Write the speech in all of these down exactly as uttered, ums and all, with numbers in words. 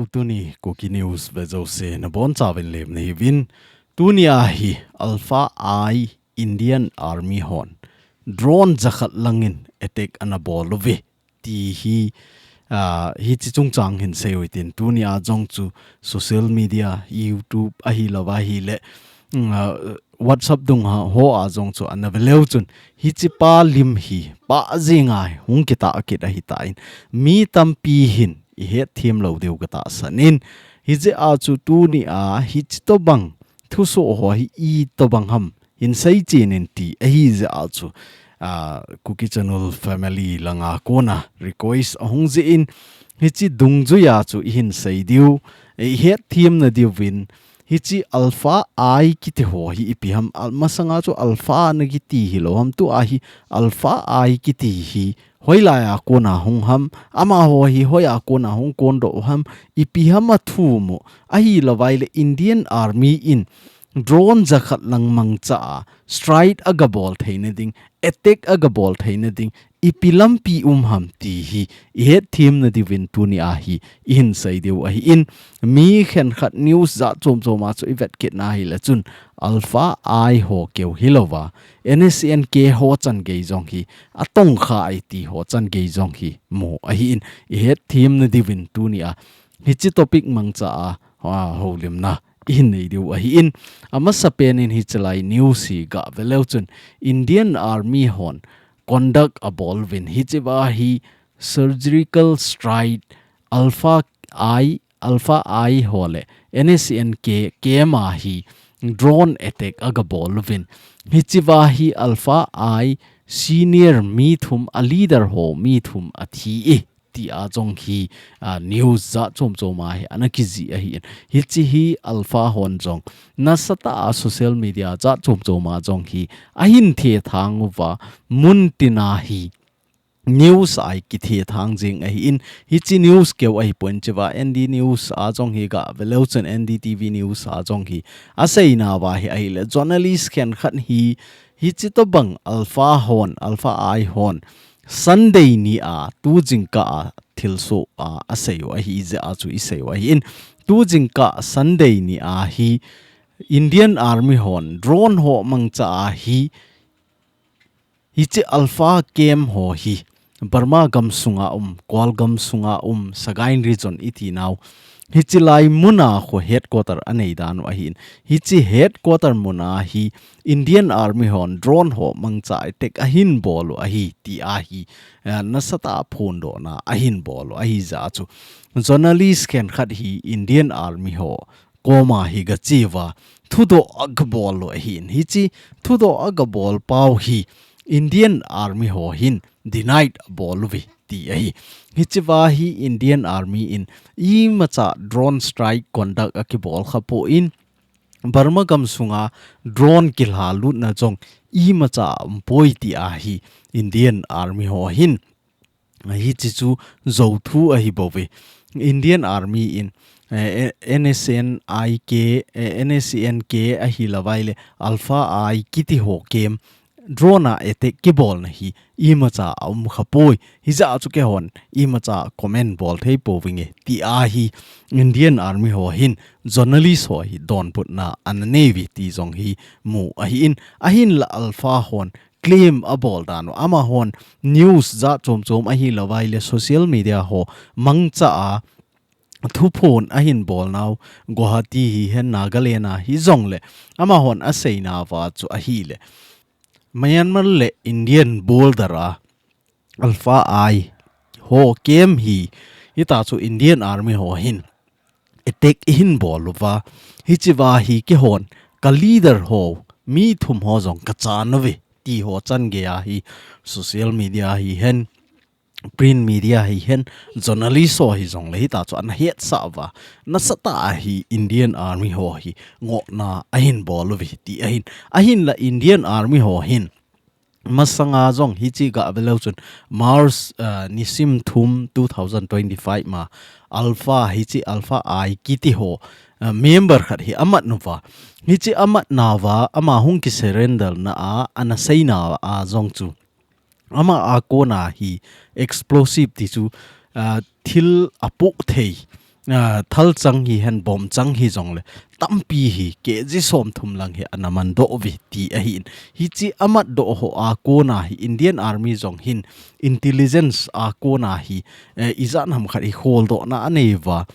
Tuni Kuki News ve jouse nabonchauvin lemna hiuvin. Tunia hi Alpha I Indian Army hon drone jakhat langin attack anabol uve ti hi, ah, hiche chungchang hin seiyu hitin, tunia jong chu social media, YouTube ahilouva ahile, mm, ah, WhatsApp dunga hoa jong chu ana veleu chun, hichepa lim hi pah jenga hung kitah kit ahitan, mi tampi hin ihetthem lou diu katahsan in, hijeh a chu tunia hiche tobang thusoh ho hi itobang ham hin seichen in ti ahijeh a chu, ah, Kuki Channel family langa kona request ahung jeh in, hiche dungjuia chu ihin sei diu, ihetthem nadiuvin, hiche Alpha I kiti ho hi ipi ham, al-, masanga chu Alpha ana kiti hilou ham, tua hi Alpha I kiti hi hoilaiya kona hung ham, amaho hi hoiya kona hung kondoh ham, ipi ham athum u, ahilouva ahile Indian Army in drone jakhat lang mangcha a strike agabol theina ding, attack agabol theina ding, ipi lampi um ham ti hi ihetthem nadiuvin tunia hi ihin sei diu ahin, mi khenkhat news jat chom choma chu ivet kit na hile chun Alpha I ho keu hilouva, N S C N K ho changei jong hi atongkhai ti ho changei jong hi mu ahin, ihetthem nadiuvin tunia hiche topic mangcha a, a, houlimna ihin nei diu ahin, amasapen in hichelai news hi gaveleu chun Indian Army hon conduct abol uvin, hichea hi surgical strike Alpha I, Alpha I ho le N S C N K camp a hi drone attack agabol uvin, hichea hi Alpha I senior mi thum, a leader ho mi thum athi e tia jong hi, ah, news jat chom choma hi ana kijih ahin. Hiche hi Alpha hon jong nasatah a social media jat chom choma jong hi ahin thethang uva, muntina hi news a ikithethang jing ahin, hiche news keu ahipon, hichea N D News a jong hi gaveleu chun N D T V News a jong hi aseinauva hi ahile, journalist khenkhat hi, hiche tobang Alpha hon, Alpha I hon Sunday nia tu jingkah a thilsoh a aseiyu ahijeh a chu iseiyu ahin, tu jingkah Sunday nia hi Indian Army hon drone ho mangcha a hi, hiche Alpha camp ho hi Burma gamsunga um, Kawlgam sunga um, Sagaing Region itinau, hichelai muna kho headquarter anei dan u ahin, hiche headquarter muna hi Indian Army hon drone ho mangcha attack ahin bol u ahi tia hi, eh, nasatah a phondohna ahin bol u ahijeh a chu journalist khenkhat hi Indian Army ho koma hi gache uva thudoh agabol u ahin, hiche thudoh agabol pau hi Indian Army ho hin denied abol uve ti ahi. Hichea hi Indian Army in imacha drone strike conduct akibol khapon, Burma gamsunga drone kilhalutna jong imacha aumpoi tia hi Indian Army ho hin hiche chu jou thu ahibouve. Indian Army in, eh, N S C N I K, eh, N S C N K ahilouva ahile Alpha I kiti ho camp drone a attack kibolna hi imacha aum khapoi, hijeh a chu keihon imacha comment bol thei pouvinge tia hi Indian Army ho hin journalist ho hi donbutna ana neiuve ti jong hi mu ahin, ahinla Alpha hon claim abol dan u, amahon news jat chom chom ahilouva ahile social media ho mangcha a thuphon ahin bolnau, Guwahati hihen, Nagaland a hijongle amahon aseinauva chu ahile, Myanmar le Indian border a Alpha I ho camp hi, hita chu Indian Army ho hin attack eihin bol uva, hichea hi keihon ka leader ho mi thum ho jong kachan uve ti ho changei a hi social media hihen, print media hihen, journalist ho hijongle hita chu ana hetsah uva, nasatah a hi Indian Army ho hi ngohna ahin bol uve ti ahin, ahinla Indian Army ho hin masanga jong hiche gaveleu chun March, ah, nisim thum two thousand twenty-five ma Alpha, hiche Alpha I kiti ho, ah, member khat hi amat uva. Hiche amatnauva ama hung kisurrender na a, ana seina a jong chu ama a kona hi explosive ti chu, ah, thil apoh thei ah, thalchang hihen, bomchang hijongle, tampi hi kg somthum lang hi ana mandoh uve ti ahin. Hiche amatdoh ho a kona hi Indian Army jong hin intelligence a kona hi, eh, ijat ham khat hi kholdohna anei uva,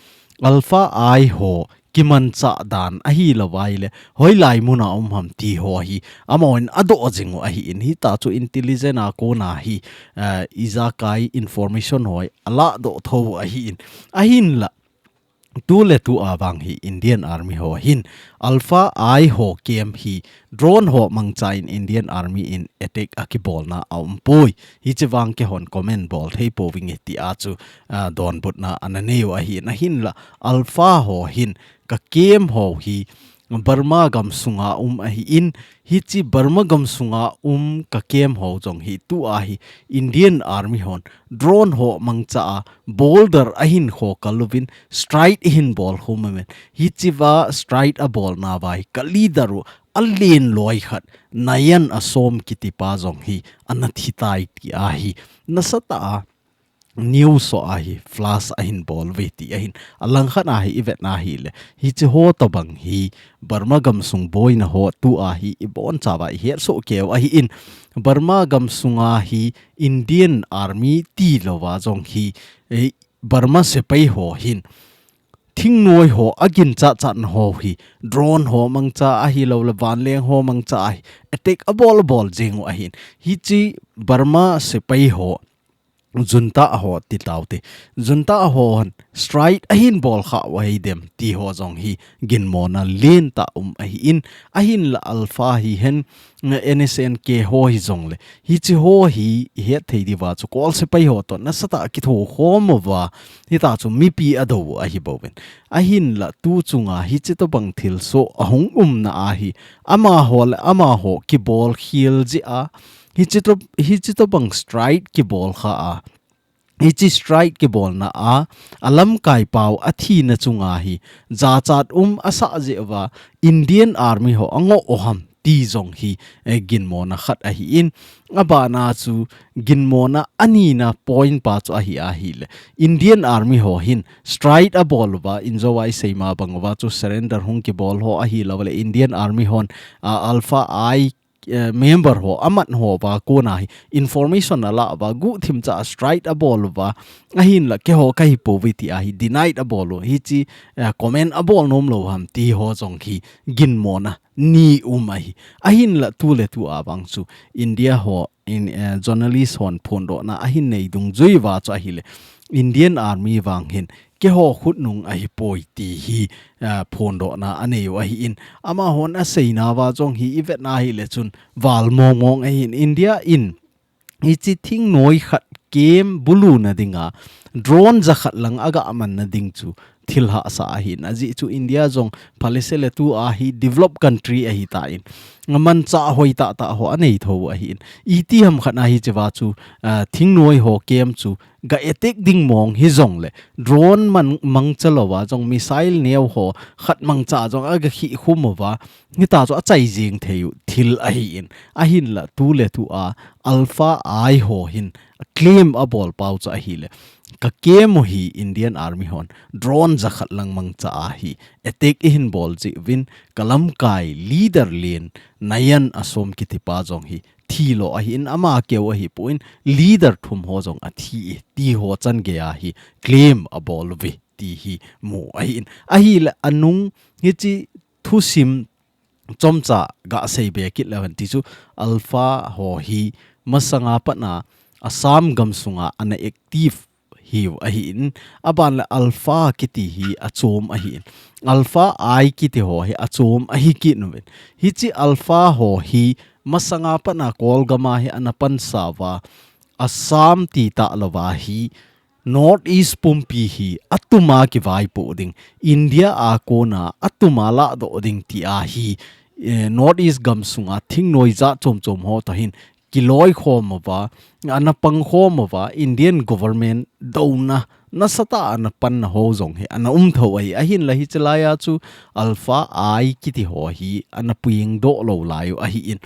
Alpha Eye ho kimanchah dan ahilouva ahile, hoilai muna um ham ti ho hi amahon adoh jing u ahin. Hita chu intelligence a kona hi, eh, ijakai information ho hi aladoh thou u ahin. Ahinla, tuletu a vang hi Indian Army ho hin Alpha Eye ho camp hi drone ho mangcha in Indian Army in attack akibolna aumpoi. Hiche vang keihon comment bol thei pouvinge tia chu, ah, donbutna ana nei u ahin. Ahinla, Alpha ho hin ka camp ho hi Burma gamsunga um ahin, hiche Burma gamsunga um ka camp ho jong hi tua hi Indian Army hon drone ho mangcha a boulder ahin kho kal uvin strike ahin bol khum umin. Hichea strike abolna uva hi ka leader u alen loi khat Nayan Asom kiti pa jong hi ana thi tai ti ahi. Nasatah a news ho a hi flash ahin bol uve ti ahin. Alangkhat a hi ivet na hile, hiche ho tobang hi Burma gamsung boina ho tua hi ibonchauva ihet soh keiyu ahin. Burma gamsunga hi Indian Army tilouva jong hi, eh, Burma sepai ho hin thingnoi ho aginchat chatna ho hi drone ho mangcha ahilouleh vanleng ho mangcha a hi attack abol bol jing u ahin. Hiche Burma sepai ho, junta ho ti taute, junta ho hon strike ahin bol kha u ahi dem ti ho jong hi ginmona lentah um ahin. Ahinla Alpha hihen, eh, N S N K ho hijongle, hiche ho hi ihet thei diuva chu Kol sepai ho toh nasatah a kithokhom uva, hita chu mipi adou u ahi bouvin. Ahinla tu chunga hiche tobang thilsoh ahung umna a hi, amaho le amaho kibol khel jeh a, hiche to, hiche tobang strike kibol kha a, hiche strike kibolna a, alamkai pau athina chunga hi jachat um asah jeh uva Indian Army ho angoh u ham ti jong hi, eh, ginmona khat ahin. Abana chu ginmona anina point pa chu ahi ahile, Indian Army ho hin strike abol uva, injouva isei ma bang uva chu surrender hung kibol ho ahilouleh Indian Army hon, ah, Alpha Eye, eh, member ho amat ho uva kona hi information ala uva, guhthim cha a strike abol uva, ahinla keiho kahi pouve ti a hi denied abol u, hiche, eh, comment abol nom lou ham ti ho jong hi ginmona ni um ahi. Ahinla tuletu a vang chu India ho in, eh, journalist hon phondohna ahin nei dungjui uva chu ahile, Indian Army vang hin keiho khutnung ahipoi ti hi, ah, phondohna anei u ahin. Amahon aseina uva jong hi ivet na hile chun val mong mong ahin. India in hiche thingnoi khat camp buluna dinga drone jakhat lang aga manna ding chu thil hahsa ahin. Ajeh chu India jong phalese le tua hi developed country ahitan, manchah hoi tahtah ho anei thou ahin. Itiham khat a hichea chu, ah, thingnoi ho camp chu ga attack ding mong hijongle, drone man, mangcha louva jong missile neo ho khat mangcha jong aga khih khum uva, hita chu achai jeng thei u thil ahin. Ahinla tuletu a Alpha Eye ho hin claim abol pau chu ahile, ka camp u hi Indian Army hon drone jakhat lang mangcha a hi attack eihin bol jeh uvin, ka lamkai leader len Nayan Asom kiti pa jong hi thilo ahin, ama keu ahipon leader thum ho jong athi e ti ho changei a hi claim abol uve ti hi mu ahin. Ahile anung hiche thusim chomcha ga sei be kit leu hen ti chu, Alpha ho hi masanga pat a Assam gamsunga ana active hiu ahin, aban le Alpha kiti hi achom ahin, Alpha Eye kiti ho hi achom ahi kit uvin. Hiche Alpha ho hi masanga pat a Kolgam a hi ana pansa uva, Assam ti talouva hi North East pumpi hi atuma kivaipoh ding, India a kona atuma ladoh ding ti a hi, eh, North East gamsunga thingnoi jat chom chom ho toh hin kiloikhom uva, ana pangkhom uva, Indian government douna nasatah a ana panna ho jong hi ana um thou ahi. Ahinla hiche laiya chu Alpha Eye kiti ho hi ana puingdoh lou lai u ahin.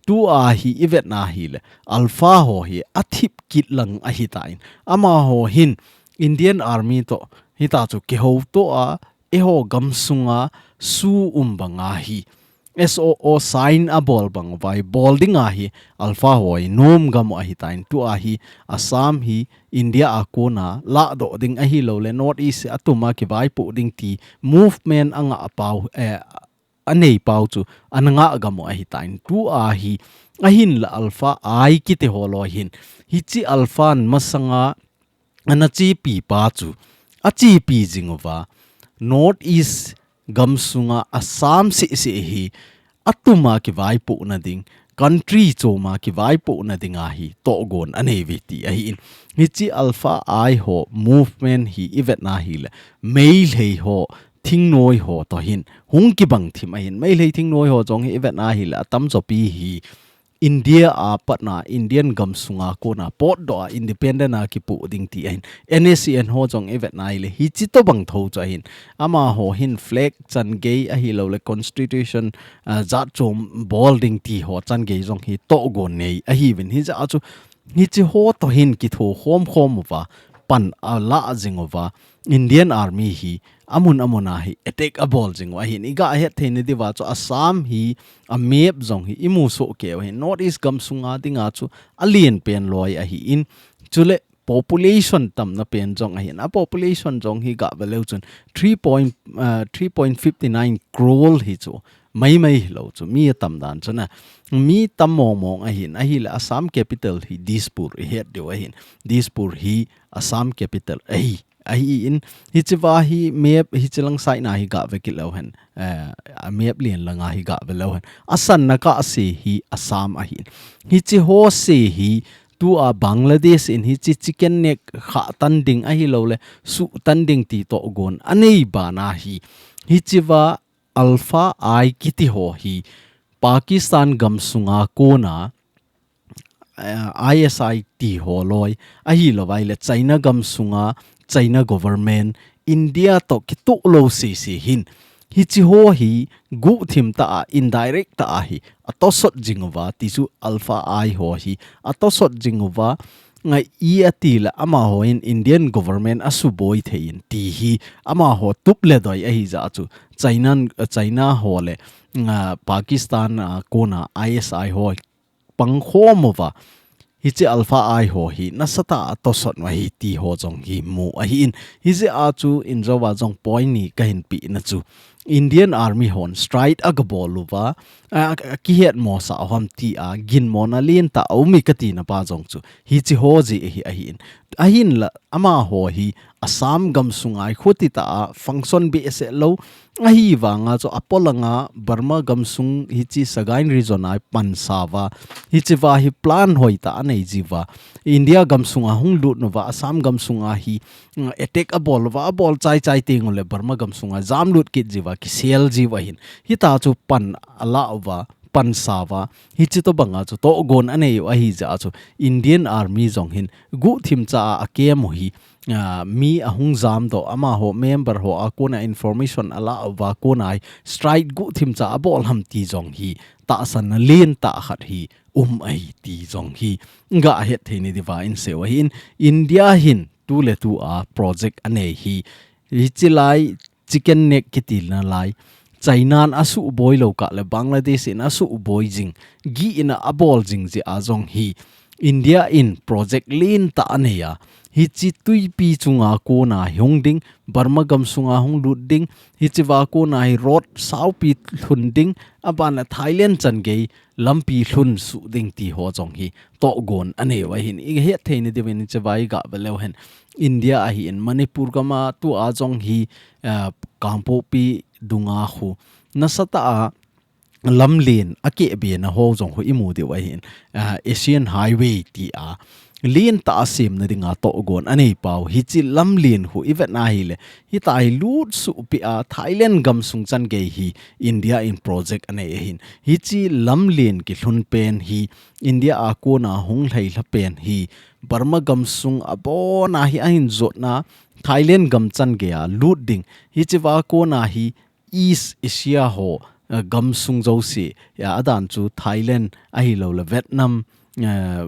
Tua hi ivet na hile, Alpha ho hi athip kit lang ahitan, amaho hin Indian Army toh Hita chu kihou to a, eiho gamsunga su um banga hi S O O sign a bol bang vai bol dinga hi Alpha hoi nom gam u ahi tain, tua hi Assam hi India a kona la do ding ahi lo le North East a tuma kivaipo ding ti movement anga a pau, eh, a nei pau chu ana nga gam u ahi tain, tua hi ahin la Alpha ai kiti ho loi hin. Hichi Alpha masanga ana chipi pa chu, a chipi jing uva, North East gamsunga Assam seh seh hi, a tuma kivaipo na ding, country choma kivaipo na dinga hi togon anei ve ti ahi in. Hichi Alpha ai ho movement hi i vet na hi le, Meitei ho, thingnoi ho to hin, hung kibang thim ahin, Meitei thingnoi ho jong hi i vet na hi le, a tam chopi hi, India a patna, Indian gamsunga kona potdoh a independent a kipo ding ti ahin. N S C N ho jong i vet na hi le, hichi to bang tho chu ahin. Amaho hin flag chan gei ahi lo le constitution, ah, jat chom bol ding ti ho chan gei jong hi togon nei ahi vin. Hijeh a chu, hichi ho to hin kitho khom khom uva, pan a la jing uva, Indian Army hi amun amun a hi attack a bol jing u ahin. I ga het thei na diva chu Assam hi a map jong hi i mu soh kei u ahin. North East gamsunga dinga chu a lian pen loi ahi in. Chule population tamna pen jong ahin. A population jong hi ga ve leu chun three point, uh, three point fifty nine crore hi chu mai mai hi lo chu mi a tam dan chu na. Mi tam mong mong ahin. Ahi le Assam capital hi Dispur i het diu ahin. Dispur hi Assam capital ahi. Ahi in, hichi va hi map, hichi lang side na hi ga ve kit leu hen. Eh, a map lian langa hi ga ve leu hen. A san na ka se hi Assam ahi in. Hichi ho se hi tua Bangladesh in hichi chicken neck kha tan ding ahi lo le, su tan ding ti togon anei bana hi. Hichi va Alpha ai kiti ho hi Pakistan gamsunga kona, eh, I S I ti ho loi, ahi lo vai le China gamsunga, China government, India to kitu lo se se hin. Hichi ho hi guhthim ta a, indirect ta a hi, a tosot jing uva, ti chu Alpha ai ho hi, a tosot jing uva, ngai i a ti le amaho in Indian government a suboi thei in ti hi, amaho tup le doi ahi jeh chu, China, China ho le, ah, Pakistan, ah, kona I S I ho pang khom uva, hichi Alpha ai ho hi nasatah a tosot u ahi ti ho jong hi mu ahi in. Hijeh a chu in jo va jong point ni ka hin pe na chu, Indian Army hon strike a ga bol uva, a, a, a kihet mo sa ham ti a, gin mo na lien ta a um i ka ti na pa jong chu, hichi ho jeh hi ahi in. Ahin la, amaho hi Assam gamsunga i khuti ta a function be se lo, ahi vanga chu a polanga Burma gamsung hichi Sagaing region a i pan sa va, hichi va hi plan hoi ta a nei ji va, India gamsunga hung lut nu va, Assam gamsunga hi, mm, attack a bol va, a bol chai chai teng u le Burma gamsunga jam lut kit ji va, kisel ji va hin. Hita chu pan a la uva, pan sa va, hichi to banga chu togon anei u ahi jeh a chu Indian Army jong hin guhthim cha a, a kem u hi, ah, mi a hung jam doh, amaho member ho a kona information a la uva kona hi strike guhthim cha a bol ham ti jong hi tahsan na lien ta khat hi um ahi ti jong hi ga het thei ni diva in se u ahi in. India hin tu le tu a project anei hi, hichi lai chicken neck kiti na lai, China in a suboi lo ka le Bangladesh in a suboi jing, gih in a bol jing jeh a jong hi India in project lien ta anei a, hichi tuipi chunga kona hung ding, Burma gamsunga hung lut ding, hichi va kona hi road saupi lhun ding, a ban le Thailand chan gei lampi lhun suh ding ti ho jong hi togon anei u ahin. I het thei ni diu vin hichi va i ga ve leu hen. India ahi in Manipur gam a tu a jong hi, ah, Kangpokpi dunga khu nasatah a lamlien a keh be na ho jong khu i mu diu ahi in, ah, Asian Highway ti a lien ta a sem na dinga togon anei pau. Hichi lamlien khu i vet na hi le, hita hi lut suh pi a Thailand gamsung chan gei hi India in project anei ahin. Hichi lamlien kilhun pen hi India a kona hung lhai lha pen hi Burma gamsung a bona hi a hin jot na Thailand gam chan gei a lut ding. Hichi va kona hi East Asia ho, eh, gamsung jouse, ya, a dan chu Thailand ahi lo le Vietnam, eh,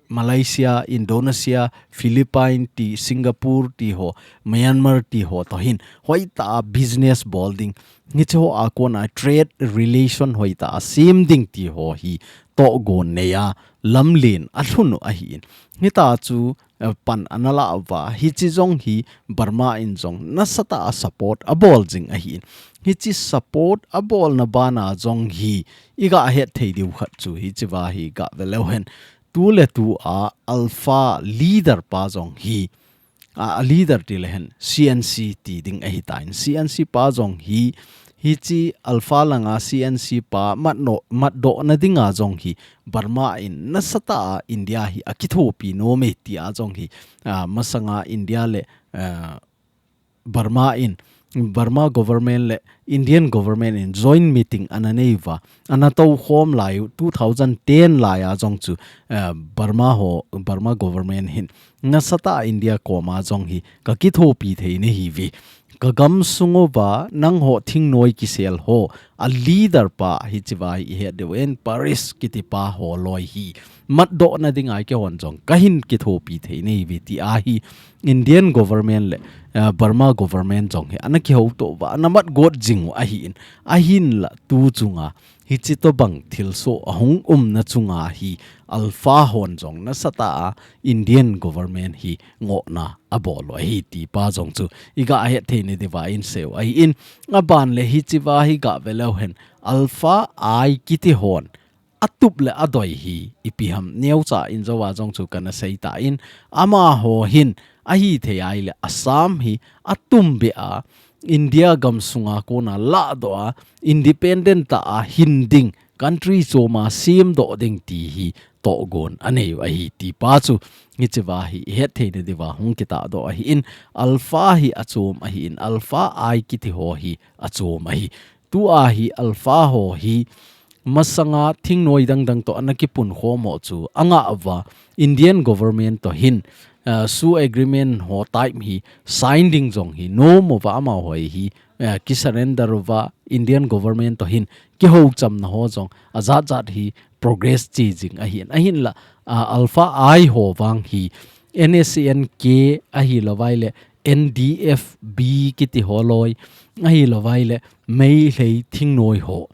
Malaysia, Indonesia, Philippine ti, Singapore ti ho, Myanmar ti ho toh hin hoitah a business bol ding, hiche ho a kona trade relation hoitah a sem ding ti ho hi tohgon nei a lamlen alhun u ahin. Hitia chu, eh, pan ana la uva, hiche jong hi Burma in jong nasatah a support abol jing ahin. Hiche support abolna bana jong hi iga het thei diu khat chu hichea hi gave leu hen, tu le tu a Alpha leader pa jong hi, a, a leader ti le hen C N C ti ding ahitan, C N C pa jong hi, hiche Alpha langa C N C pa matdoh, matdohna dinga jong hi Burma in nasatah a India hi akithopi nom e tia jong hi, a, masanga India le, a, Burma in, Burma government le Indian government in joint meeting ana nei uva, ana tou khom lai u, two thousand ten lai a jong chu, eh, Burma ho, Burma government hin nasatah a India koma jong hi kakithopi thei nahi uve. Ka gamsung uva nangho thingnoi kisel ho a leader pa hichea hi ihet diu in Paris kiti pa holoi hi matdohna dinga keihon jong kahin kithopi thei nahi uve tia hi Indian government le, eh, Burma government jong hi ana kihouto uva, ana matgot jing u ahin, ahinla tu chunga hiche tobang thilsoh ahung umna chunga hi Alpha hon jong nasatah a Indian government hi ngohna abol u ahi ti pa jong chu iga het thei nadiuva insei u ahin, aban le hichea hi gave leu hen Alpha I kiti hon atup le adoi hi ipi ham neocha in jouva jong chu kana seitan, amaho hin ahithei a ahile Assam hi atumbeh a India gamsunga kona lahdoh a independent tah a hin ding, country chom a semdoh ding ti hi tohgon anei u ahi ti pa chu hichea hi ihet thei nadiuva hung kitahdoh ahin, Alpha hi achom ahin, Alpha I kiti ho hi achom ahi. Tua hi Alpha ho hi masanga thingnoi dangdang toh ana kipunkhom ho chu angah uva, Indian government toh hin, ah, SoO agreement ho type hi sign ding jong hi nom uva, amaho hi, ah, kisurrender uva, Indian government toh hin kihouchamna ho jong ajatjat hi progress che jing ahin, ahinla, ah, Alpha I ho vang hi N S C N K ahilouvai le N D F B kiti holoi ahilouvai le Meitei thingnoi ho,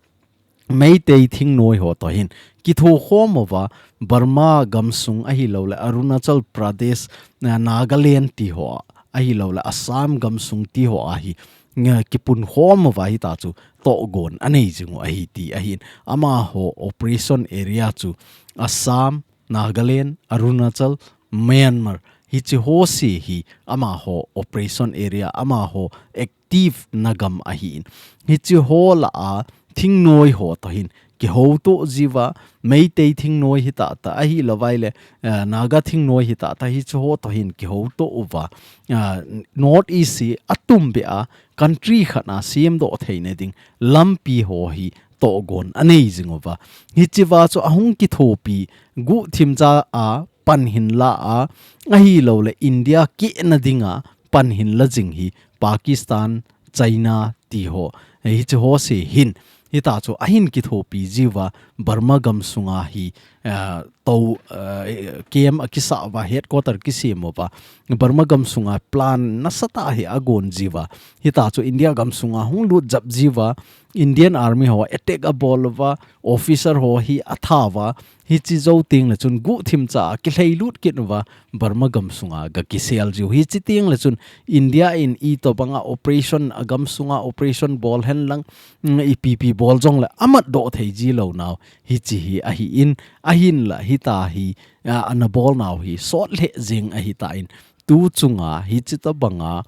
Meitei thingnoi ho toh hin kithokhom uva, Burma gamsung ahilouleh Arunachal Pradesh, Na-, Nagaland ti ho ahilouleh Assam gamsung ti ho a hi, nga, kipunkhom uva hitia chu tohgon anei jing u ahi ti ahin, amaho operation area chu Assam, Nagaland, Arunachal, Myanmar, hiche ho se hi amaho operation area, amaho active na gam ahin. Hiche ho lah a thingnoi ho toh hin kihouto jiuva, Meitei thingnoi hita ta ahilouvai le, eh, Naga thingnoi hita ta hiche ho toh hin kihouto uva, ah, North East hi atumbeh a country khat a semdoh theina ding lampi ho hi tohgon anei jing uva. Hichea chu ahung kithopi, guhthim cha a pan hin la a, ahilouleh India kehna dinga pan hin la jing hi Pakistan, China ti ho, hiche ho se hin, hitia chu ahin kithopi jiuva, Burma gamsunga hi, ah, tou, ah, camp akisah uva, headquarter kisem uva, Burma gamsunga plan nasatah hi agon jiuva, hitia chu India gamsunga hung lut jap jiuva, Indian Army ho attack abol uva, officer ho hi atha uva, hiche jou teng le chun guhthim cha a kilheilut kit uva, Burma gamsunga ga kisel jiu. Hiche teng le chun India in itobanga operation, a gamsunga operation bol hen lang, mm, ipi ipi bol jong le amatdoh thei ji lou nau. Hiche hi ahin, ahinla hitia hi, a, ana bol nau hi sot lheh jeng ahitan. Tu chunga hiche tobanga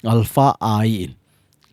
Alpha I in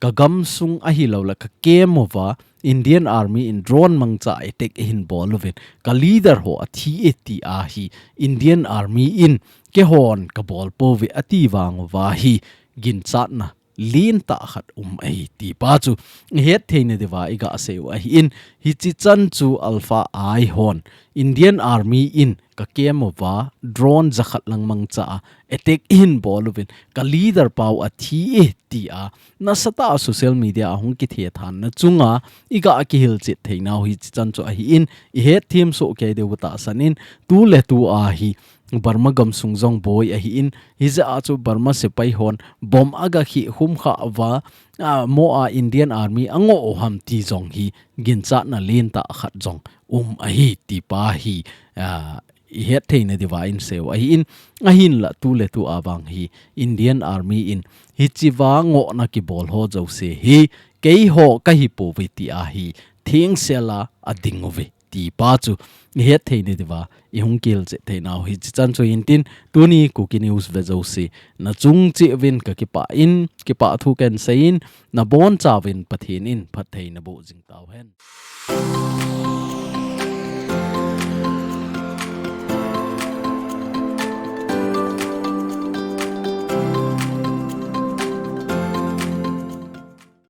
ka gamsung ahilouleh ka camp uva Indian Army in drone mangcha attack ahin bol uvin, ka leader ho athi e tia hi Indian Army in keihon kabol pouve ati vang uva hi ginchatna lentah khat um ahi ti pa chu ihet theina diuva iga sei u ahin, hiche chan chu Alpha I hon Indian Army in ka camp uva drone jakhat lang mangcha a attack ahin bol uvin, ka leader pau athi e tia nasatah a social media a hung kithethang na chunga iga kihilchet theinau hiche chan chu ahin, ihet them soh kei diu tahsan in, tu le tu a hi Burma gamsung jong boi ahin, hijeh a chu Burma sepai hon bomb aga khehkhum kha uva, a, mo a Indian Army angoh u ham ti jong hi ginchatna lentah khat jong um ahi ti pa hi, a, ihet theina diuva inseiu ahin, ahinla tuletu a vang hi Indian Army in hichea ngohna kibol ho jouse hi keiho kahi pouve tia hi thengsel a ading uve ti pa chu ihet theina diuva ihung kihil cheh theinau hi chichan chu hintin, tuni Kuki News ve jouse nachung cheh uvin kakipah in, kipah thu kahin seiyin, nabonchauvin Pathen in phatthei naboh jing tauhen.